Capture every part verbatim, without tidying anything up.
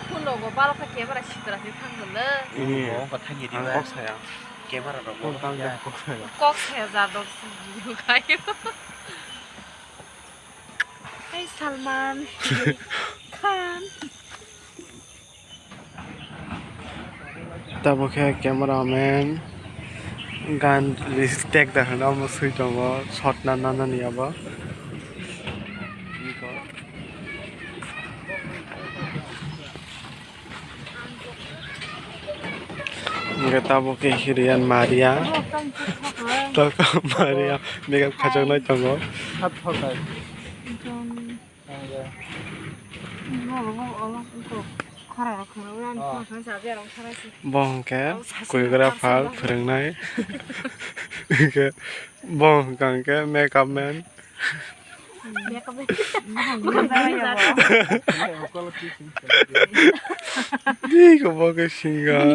Phone rogo balok khe camera sitra se thang mwnlo. Bo wngkha thang di ba. Kok saya. Camera rogo. Kok saya. Kok saya jadok se video khayo. Hey Salman Khan. Tabuk khe cameraman gan tek da hwnwi omo swi tongo, shot na nanani abo. Hingke tabuk khe Hiriyan Maria. Toko Maria makeup khachoknai tongo. Bo hwnkhe choreographer phwrwngnai. Hingke bo hwnkha hingke makeup man. Bini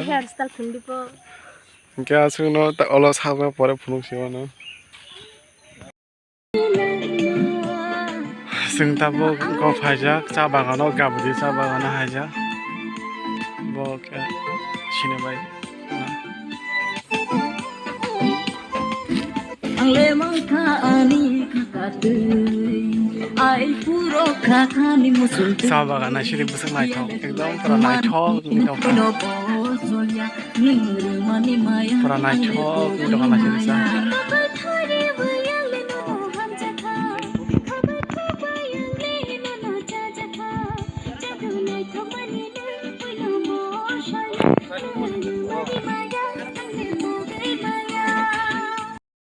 hairstyle phunukdi po. Hingke aswkno ta-, olo sakno pore phunuk se mano. Chwng tabuk kok phaijak cha bagano, gabudi cha bagano haijak. Bo khe sinibai. Ang le mangkha ani kha katwi, ai puro kha khani muchung twi. Cha bagana siri bwswk naithok, ekdom pura naithok wngwi tongkha. Pura naithok wngwi tongkha naisik sa.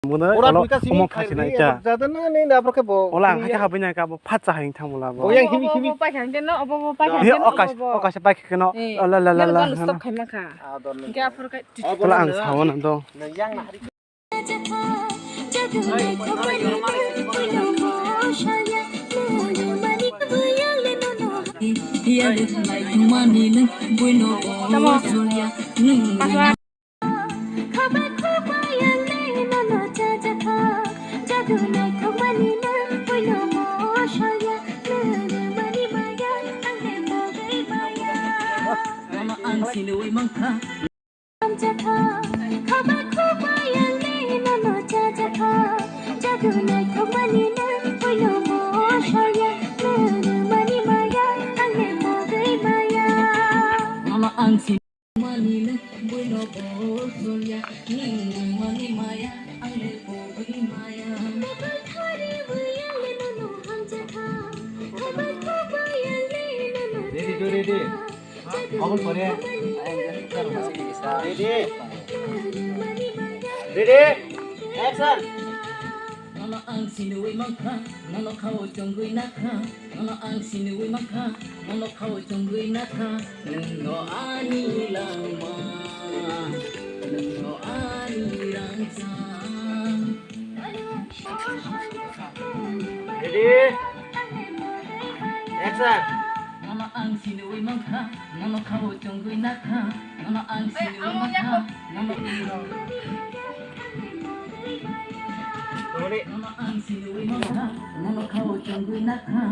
Muna ora ola tuika sini omo khasi na khairi ita. Jada na ni na abrok ke bo. Ola ang hake habui na ka bo phat cha haing thang mula bo. Bo yang himi himi. Bo pai khang ke no, bo bo pai khang ke no. He okas okas pai khang ke no. La la la la. Stop khai ma kha. Ador ni. Ke aphur kai. Ola ang sawo na do. Yang na hari. Ang si mani le buino bo solya, nwng mani maya, ang le bo bai maya. Ready, do ready. Abang pore. Ready. Ready. Action. Nono ang sinui mankha, nono khao chongui nakha. Nono ang sinui mankha, nono khao chongui nakha, nwng no ani langma, nwng no ani rangchak. Ready? Action! Nono ang sinui mankha, nono khao chongui nakha, nono ang sinui mankha, nono, nono ang sinui mankha, nono khao chongui nakha.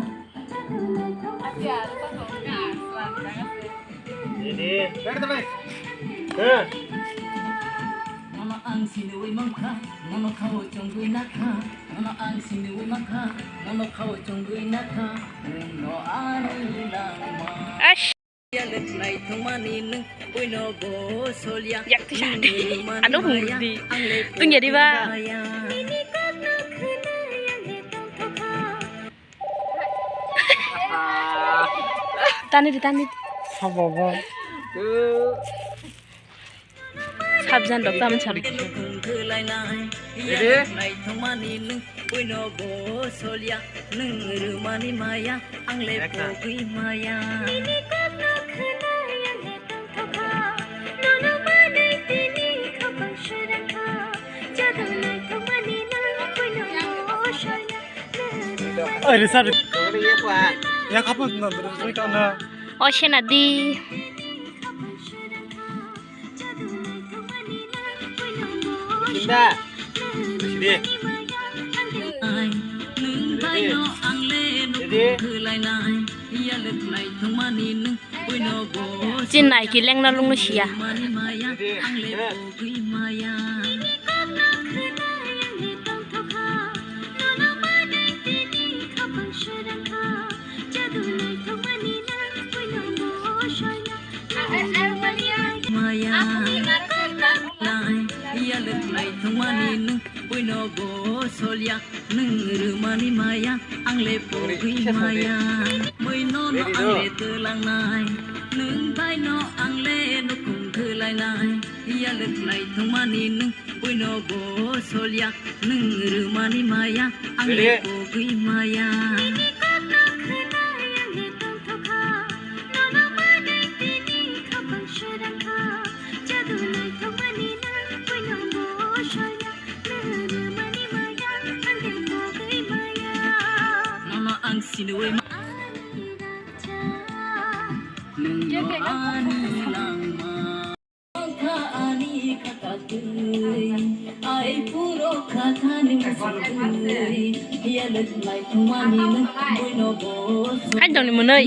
Ready? Nono ang sinui mankha, nono khao chongui nakha, nono ang sinui mankha, nono khao chongui nakha, nwng no ani langma. Ash. Naithokmani nwng buino bo solya. Yak tisa. Ano hungdi. Tungya diba. Tani di, tani di. Sabo bo. Sabjan dok taman sari. Ready? Naithokmani nwng buino bo solya, nwng rwmani maya, ang le pogwi maya. Oi, result. Ya, kapal na, result na. O, sena di. Sinda. Sidi. Ready? Ready? Chin nai ki lengna lungno siya. Maya, nai, yalwk nai thwngmani nwng buino bo solya, nwng rwmani maya, ang le pogwi maya. Mui no no ang le twlangnai, nwng bai no ang le nukhung thwlainai, yalwk nai thwngmani nwng buino bo solya, nwng rwmani maya, ang le pogwi maya. Nini kokno khwnai ang le tongthokha, nono manwi tini khapang srangkha, jadu naithokmani nwng buino bo solya, nwng rwmani maya, ang le pogwi maya. Nono ang sinui ma- Ani rangchak, nwng no ani langma. Hai dong ni mwnwi.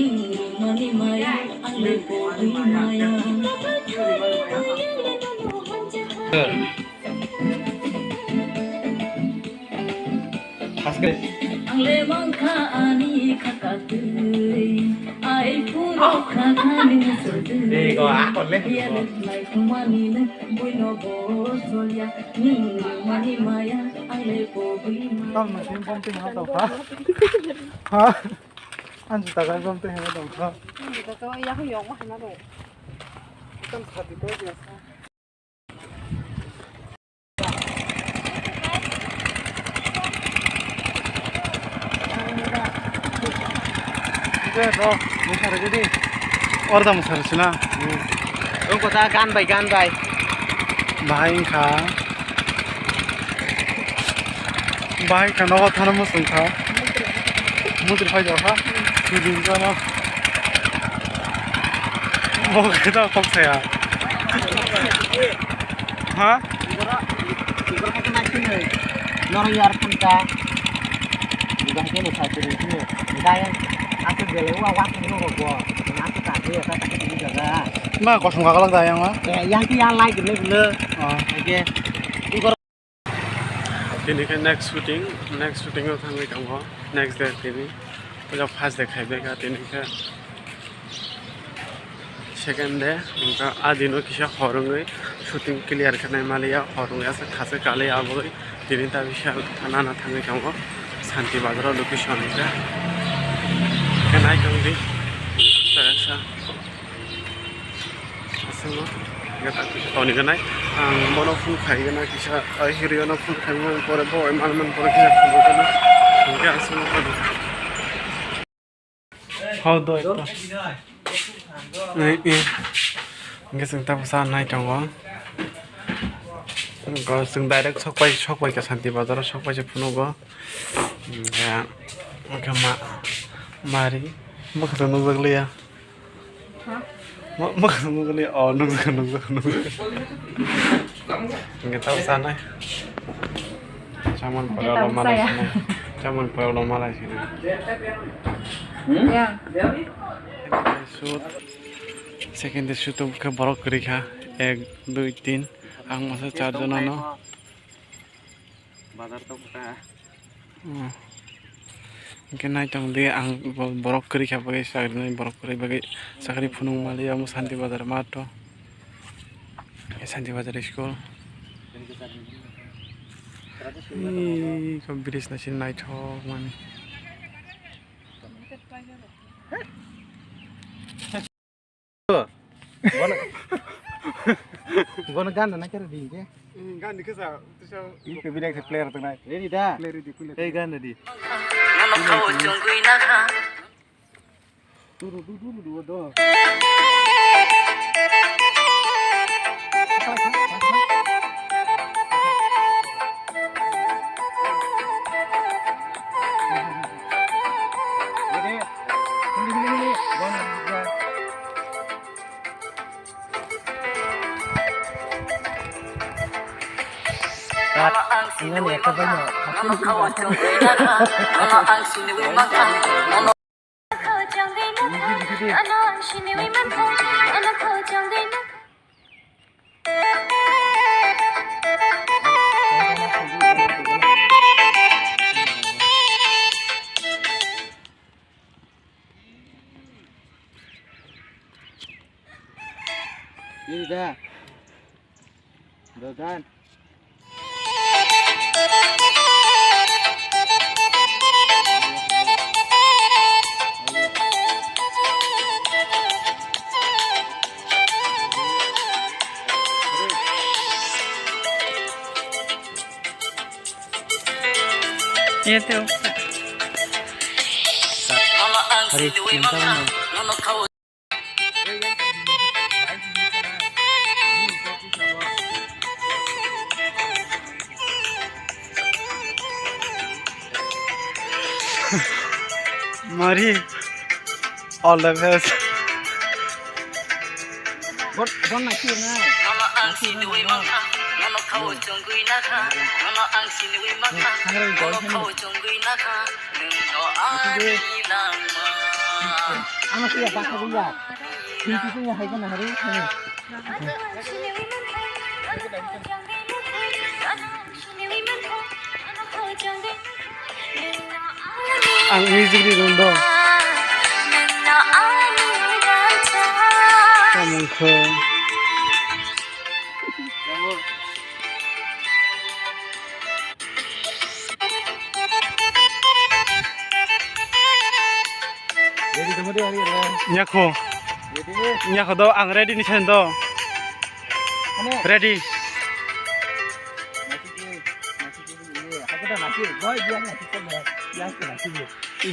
Ang le mankha ani kha katwi, ai puro kha kha ni sotwi. Dei go, a kon le. Ya le lai kumani le, buino bo solya, ni mani maya, ang le bo bui ma. Tam na sim pom te ha to kha. Ha? An juta ga pom te ha to kha. An juta to ya ho yong ma ha na do. Tam sa di ko ya sa. Orda mwsari sina. Wng kota gan bai gan bai. Bahai wngkha. Bahai wngkha nogo thana mwswng kha. Mutri phai jokha. Sujin jano. Bo khe da kok saya. Ha? Norok yar phunta. Iba khe no sa tiri khe. Dai asuk gele wa wa khe no go. Asuk ka khe ta ta khe jaga. Ma kosong ka kalak da yang ma? Eh, yang ki yang lai gele gele. Ah. Oke. Tini khe next shooting, next shooting o thangwi tongo, next day tini. Puila first day khaibai kha, tini khe second day, hwnkha adino kisa hor wngwi shooting clear khe nai maliya, hor wngwi aswk khaswk kaliya aboni. Tini ta bisa nana thangwi tongo, Santi Bazar o location hwnkhe. Khe nai tongdi, sa sa. Aswkno, hwnkhe ta kisa toni gwnai. Ang bono phone khai gwnai kisa, ah, Hero no phone khai mani pore bo man man pore kisa phone khai gwnai. Hwnkhe aswkno toni. Hau doi to. Eh, eh. Hwnkhe chwng tabuk cha nai tongo. Hwnkhe chwng direct sok pai, sok pai kha Santi Bazar o sok pai se phunukgo. Hwnkhe, hwnkhe ma, mari. Bwkha to nukjak liya. Ha? Mo-, mo-, mo-, mo-, oh, nukjak, nukjak, nukjak. Hwnkhe tamo sanai. Chamon pora lo malai sinai. Chamon pora lo malai sinai. Ya. Shoot. Second day shoot khe borok kwrwi kha. Ek, dui, tin. Ang masa char jona no. Bazar to kota. Hmm. Hwnkhe nai tong di, ang bo-, borok kwrwi kha bagwi chakrinai, borok kwrwi bagwi chakri phunuk maliya omo Santi Bazar math o. Santi Bazar school. Ee, ko bridge naising naithok mani. Bono, bono gan na khe ready ke? Hmm, gan ni khe sa, tu sa. Ini ke bidak se player tu nai. Ready da? Player ready, player. Hey, gan ready. Dulu, dulu, dulu, dulu, dulu. Ready? Ini, ini, ini. Bono, bono. Kat, ini nih, apa banyak? Apa sih? Apa? Apa? Ini dah. Dogan. Iya tuh. Hari, minta. Mari, all the best. Bon, bon, nasi na. Nono ang sinui mangkha, nono khao chongwi nakha, nono ang sinui mangkha, nono khao chongwi nakha. Ano siya, baka siya. Hindi ko niya, hay ko na, hari. Ang music ni rondo. Kamungkho. Nyakho. Nyakho do, ang ready ni sen do. Ready.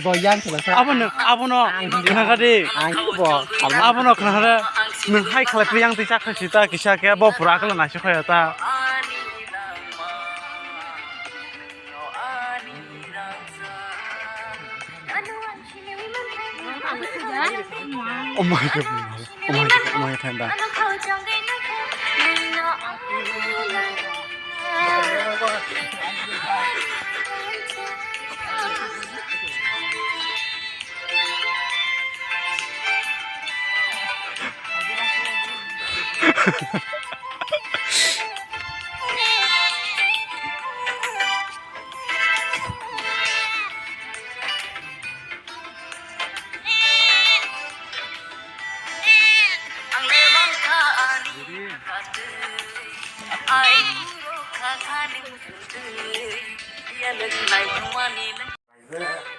Boy, yang kena sa. Abono, abono, khnakadi. Ang bo. Abono khnakada. Nwng hai khlai yang twi chakha sita kisa ke bo pura kala naisuk khaya ta. Oh my God. Oh my God, oh my God, oh my God, thank God.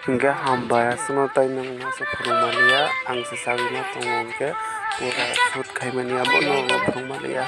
Hingke hambai aswkno tei nwng masa phwrwngmani ya, ang se sagwi ma tongo hingke pura shoot khaimani ya, bono phwrwngmani ya.